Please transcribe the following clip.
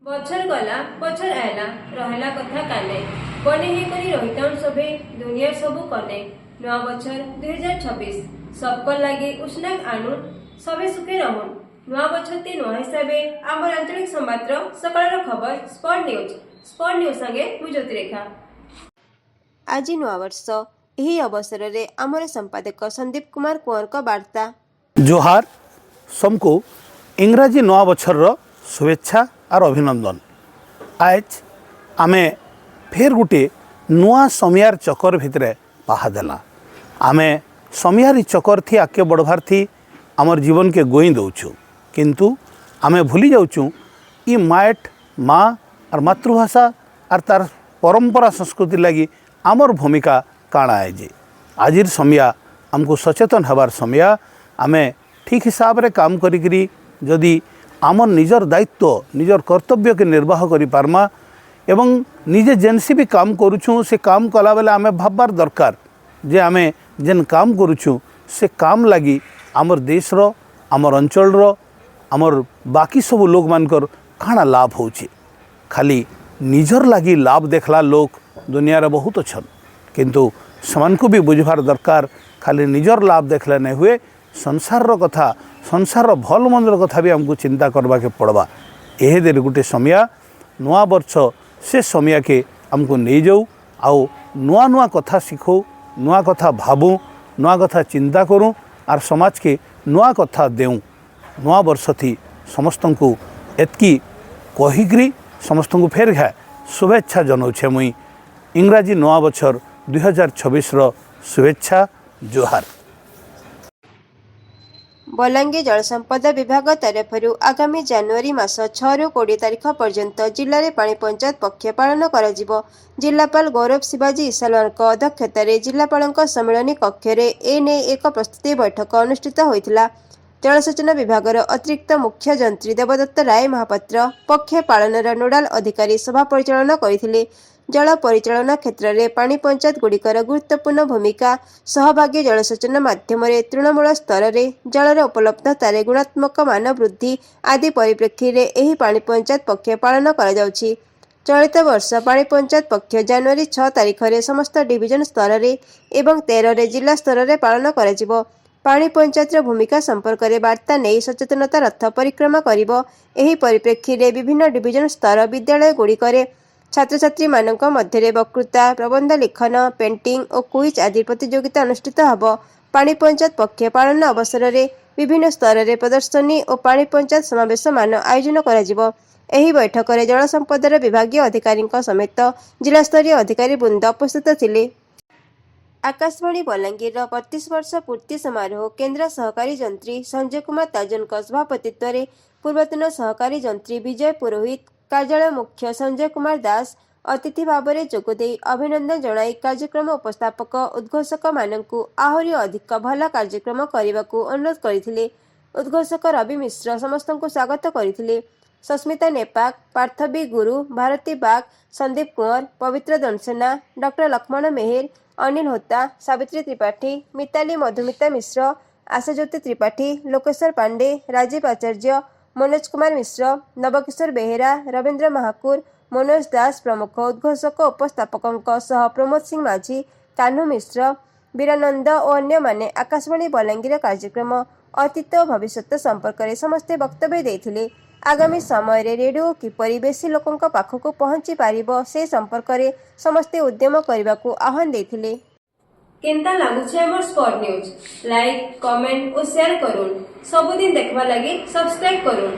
ବଛର ଗଲା, ବଛର ଆଇଲା, ରହଲା କଥା କାନେ। ବନେ ହେଇକରି ରହିଥାଉନ୍ ସଭେ ଦୁନିଆର ସବୁ କନେ। ନୂଆ ବଛର 2026 ସବକର ଲାଗି ଉଷ୍ଣାକ ଆନୁ, ସଭେ ସୁଖେ ରହୁନ୍। ନୂଆ ବଛର ତି ନୂଆ ହିସାବେ ଆମର ଆଞ୍ଚଳିକ ସମ୍ବାଦର ସକାଳର ଖବର ସ୍ପଟ ନ୍ୟୁଜ୍। ସ୍ପଟ ନ୍ୟୁଜ୍ ସାଙ୍ଗେ ମୁଁ ଜ୍ୟୋତିରେଖା। ଆଜି ନୂଆବର୍ଷ। ଏହି ଅବସରରେ ଆମର ସମ୍ପାଦକ ସନ୍ଦୀପ କୁମାର କୁଅଁରଙ୍କ ବାର୍ତ୍ତା। ଜୁହାର ସମକୁ, ଇଂରାଜୀ ନୂଆ ବଛରର ଶୁଭେଚ୍ଛା ଆର୍ ଅଭିନନ୍ଦନ। ଆଜ୍ ଆମେ ଫେର୍ ଗୁଟେ ନୂଆ ସମିୟାର ଚକର ଭିତରେ ପାହା ଦେଲା। ଆମେ ସମିୟାରି ଚକର ଥି ଆଗକେ ବଢ଼ବାର୍ ଥି ଆମର୍ ଜୀବନକେ ଗୋଇଁ ଦଉଛୁ, କିନ୍ତୁ ଆମେ ଭୁଲି ଯାଉଛୁଁ ଇ ମାଏଟ୍ ମା ଆର୍ ମାତୃଭାଷା ଆର୍ ତାର୍ ପରମ୍ପରା ସଂସ୍କୃତି ଲାଗି ଆମର୍ ଭୂମିକା କାଣା ଏ ଯେ। ଆଜିର ସମିୟା ଆମକୁ ସଚେତନ ହେବାର ସମିୟା। ଆମେ ଠିକ୍ ହିସାବରେ କାମ କରିକିରି ଯଦି ଆମର୍ ନିଜର ଦାୟିତ୍ୱ, ନିଜର କର୍ତ୍ତବ୍ୟକେ ନିର୍ବାହ କରିପାରମା ଏବଂ ନିଜେ ଯେନ୍ସି ବି କାମ କରୁଛୁଁ, ସେ କାମ କଲାବେଲେ ଆମେ ଭାବବାର ଦରକାର ଯେ ଆମେ ଯେନ୍ କାମ କରୁଛୁଁ, ସେ କାମ ଲାଗି ଆମର୍ ଦେଶର, ଆମର୍ ଅଞ୍ଚଳର, ଆମର୍ ବାକି ସବୁ ଲୋକମାନଙ୍କର କାଣା ଲାଭ ହେଉଛି। ଖାଲି ନିଜର ଲାଗି ଲାଭ ଦେଖଲା ଲୋକ ଦୁନିଆରେ ବହୁତ ଅଛନ୍, କିନ୍ତୁ ସେମାନଙ୍କୁ ବି ବୁଝବାର ଦରକାର, ଖାଲି ନିଜର ଲାଭ ଦେଖିଲେ ନାଇଁ ହୁଏ। ସଂସାରର କଥା, ସଂସାରର ଭଲ ମନ୍ଦର କଥା ବି ଆମକୁ ଚିନ୍ତା କରବାକେ ପଡ଼ବା। ଏହେଦେରେ ଗୋଟେ ସମିୟା ନୂଆ ବର୍ଷ, ସେ ସମିୟାକେ ଆମକୁ ନେଇଯାଉ ଆଉ ନୂଆ ନୂଆ କଥା ଶିଖଉ, ନୂଆ କଥା ଭାବୁ, ନୂଆ କଥା ଚିନ୍ତା କରୁଁ ଆର୍ ସମାଜକେ ନୂଆ କଥା ଦେଉଁ। ନୂଆ ବର୍ଷ ଥି ସମସ୍ତଙ୍କୁ ଏତ୍କି କହିକିରି ସମସ୍ତଙ୍କୁ ଫେର୍ ଘାଏ ଶୁଭେଚ୍ଛା ଜଣାଉଛେ ମୁଇଁ। ଇଂରାଜୀ ନୂଆ ବଛର 2026ର ଶୁଭେଚ୍ଛା, ଜୁହାର। ବଲାଙ୍ଗୀର ଜଳସମ୍ପଦ ବିଭାଗ ତରଫରୁ ଆଗାମୀ ଜାନୁଆରୀ ମାସ 6ରୁ 20 ତାରିଖ ପର୍ଯ୍ୟନ୍ତ ଜିଲ୍ଲାରେ ପାଣି ପଞ୍ଚାୟତ ପକ୍ଷ ପାଳନ କରାଯିବ। ଜିଲ୍ଲାପାଳ ଗୌରବ ଶିବାଜୀ ଇସାଲୱାରଙ୍କ ଅଧ୍ୟକ୍ଷତାରେ ଜିଲ୍ଲାପାଳଙ୍କ ସମ୍ମିଳନୀ କକ୍ଷରେ ଏ ନେଇ ଏକ ପ୍ରସ୍ତୁତି ବୈଠକ ଅନୁଷ୍ଠିତ ହୋଇଥିଲା। ଜଳସେଚନ ବିଭାଗର ଅତିରିକ୍ତ ମୁଖ୍ୟ ଯନ୍ତ୍ରୀ ଦେବଦତ୍ତ ରାୟ ମହାପାତ୍ର ପକ୍ଷ ପାଳନର ନୋଡାଲ ଅଧିକାରୀ ସଭା ପରିଚାଳନା କରିଥିଲେ। ଜଳ ପରିଚାଳନା କ୍ଷେତ୍ରରେ ପାଣି ପଞ୍ଚାୟତଗୁଡ଼ିକର ଗୁରୁତ୍ୱପୂର୍ଣ୍ଣ ଭୂମିକା, ସହଭାଗୀ ଜଳସେଚନ ମାଧ୍ୟମରେ ତୃଣମୂଳ ସ୍ତରରେ ଜଳର ଉପଲବ୍ଧତାରେ ଗୁଣାତ୍ମକ ମାନ ବୃଦ୍ଧି ଆଦି ପରିପ୍ରେକ୍ଷୀରେ ଏହି ପାଣି ପଞ୍ଚାୟତ ପକ୍ଷ ପାଳନ କରାଯାଉଛି। ଚଳିତ ବର୍ଷ ପାଣି ପଞ୍ଚାୟତ ପକ୍ଷ ଜାନୁଆରୀ 6 ତାରିଖରେ ସମସ୍ତ ଡିଭିଜନ ସ୍ତରରେ ଏବଂ 13ରେ ଜିଲ୍ଲା ସ୍ତରରେ ପାଳନ କରାଯିବ। ପାଣି ପଞ୍ଚାୟତର ଭୂମିକା ସମ୍ପର୍କରେ ବାର୍ତ୍ତା ନେଇ ସଚେତନତା ରଥ ପରିକ୍ରମା କରିବ। ଏହି ପରିପ୍ରେକ୍ଷୀରେ ବିଭିନ୍ନ ଡିଭିଜନ ସ୍ତର ବିଦ୍ୟାଳୟଗୁଡ଼ିକରେ ଛାତ୍ରଛାତ୍ରୀମାନଙ୍କ ମଧ୍ୟରେ ବକ୍ତୃତା, ପ୍ରବନ୍ଧ ଲିଖନ, ପେଣ୍ଟିଂ ଓ କୁଇଜ୍ ଆଦି ପ୍ରତିଯୋଗିତା ଅନୁଷ୍ଠିତ ହେବ। ପାଣି ପଞ୍ଚାୟତ ପକ୍ଷ ପାଳନ ଅବସରରେ ବିଭିନ୍ନ ସ୍ତରରେ ପ୍ରଦର୍ଶନୀ ଓ ପାଣି ପଞ୍ଚାୟତ ସମାବେଶମାନ ଆୟୋଜନ କରାଯିବ। ଏହି ବୈଠକରେ ଜଳସମ୍ପଦର ବିଭାଗୀୟ ଅଧିକାରୀଙ୍କ ସମେତ ଜିଲ୍ଲାସ୍ତରୀୟ ଅଧିକାରୀ ବୃନ୍ଦ ଉପସ୍ଥିତ ଥିଲେ। ଆକାଶବାଣୀ ବଲାଙ୍ଗୀରର 32 ବର୍ଷ ପୂର୍ତ୍ତି ସମାରୋହ କେନ୍ଦ୍ର ସହକାରୀ ଯନ୍ତ୍ରୀ ସଞ୍ଜୟ କୁମାର ତାଜନଙ୍କ ସଭାପତିତ୍ୱରେ ପୂର୍ବତନ ସହକାରୀ ଯନ୍ତ୍ରୀ ବିଜୟ ପୁରୋହିତ, କାର୍ଯ୍ୟାଳୟ ମୁଖ୍ୟ ସଞ୍ଜୟ କୁମାର ଦାସ ଅତିଥି ଭାବରେ ଯୋଗଦେଇ ଅଭିନନ୍ଦନ ଜଣାଇ କାର୍ଯ୍ୟକ୍ରମ ଉପସ୍ଥାପକ, ଉଦ୍ଘୋଷକମାନଙ୍କୁ ଆହୁରି ଅଧିକ ଭଲ କାର୍ଯ୍ୟକ୍ରମ କରିବାକୁ ଅନୁରୋଧ କରିଥିଲେ। ଉଦ୍ଘୋଷକ ରବି ମିଶ୍ର ସମସ୍ତଙ୍କୁ ସ୍ୱାଗତ କରିଥିଲେ। ସସ୍ମିତା ନେପାକ, ପାର୍ଥବୀ ଗୁରୁ, ଭାରତୀ ବାଗ, ସନ୍ଦୀପ କୁଅଁର, ପବିତ୍ର ଦନସେନା, ଡକ୍ଟର ଲକ୍ଷ୍ମଣ ମେହେର, ଅନିଲ ହୋତା, ସାବିତ୍ରୀ ତ୍ରିପାଠୀ, ମିତାଲି ମଧୁମିତା ମିଶ୍ର, ଆଶାଜ୍ୟୋତି ତ୍ରିପାଠୀ, ଲୋକେଶ୍ୱର ପାଣ୍ଡେ, ରାଜୀବ ଆଚାର୍ଯ୍ୟ, ମନୋଜ କୁମାର ମିଶ୍ର, ନବକିଶୋର ବେହେରା, ରବୀନ୍ଦ୍ର ମହାକୁର, ମନୋଜ ଦାସ ପ୍ରମୁଖ ଉଦ୍ଘୋଷକ ଉପସ୍ଥାପକଙ୍କ ସହ ପ୍ରମୋଦ ସିଂ ମାଝୀ, କାହ୍ନୁ ମିଶ୍ର, ବୀରାନନ୍ଦ ଓ ଅନ୍ୟମାନେ ଆକାଶବାଣୀ ବଲାଙ୍ଗୀର କାର୍ଯ୍ୟକ୍ରମ ଅତୀତ ଓ ଭବିଷ୍ୟତ ସମ୍ପର୍କରେ ସମସ୍ତେ ବକ୍ତବ୍ୟ ଦେଇଥିଲେ। ଆଗାମୀ ସମୟରେ ରେଡିଓ କିପରି ବେଶୀ ଲୋକଙ୍କ ପାଖକୁ ପହଞ୍ଚି ପାରିବ, ସେ ସମ୍ପର୍କରେ ସମସ୍ତେ ଉଦ୍ୟମ କରିବାକୁ ଆହ୍ୱାନ ଦେଇଥିଲେ। କେନ୍ତା ଲାଗୁଛି ଆମର ସ୍ପଟ ନ୍ୟୁଜ୍? ଲାଇକ୍, କମେଣ୍ଟ ଓ ସେୟାର କରୁନ୍। ସବୁଦିନ ଦେଖବା ଲାଗି ସବସ୍କ୍ରାଇବ କରୁନ୍।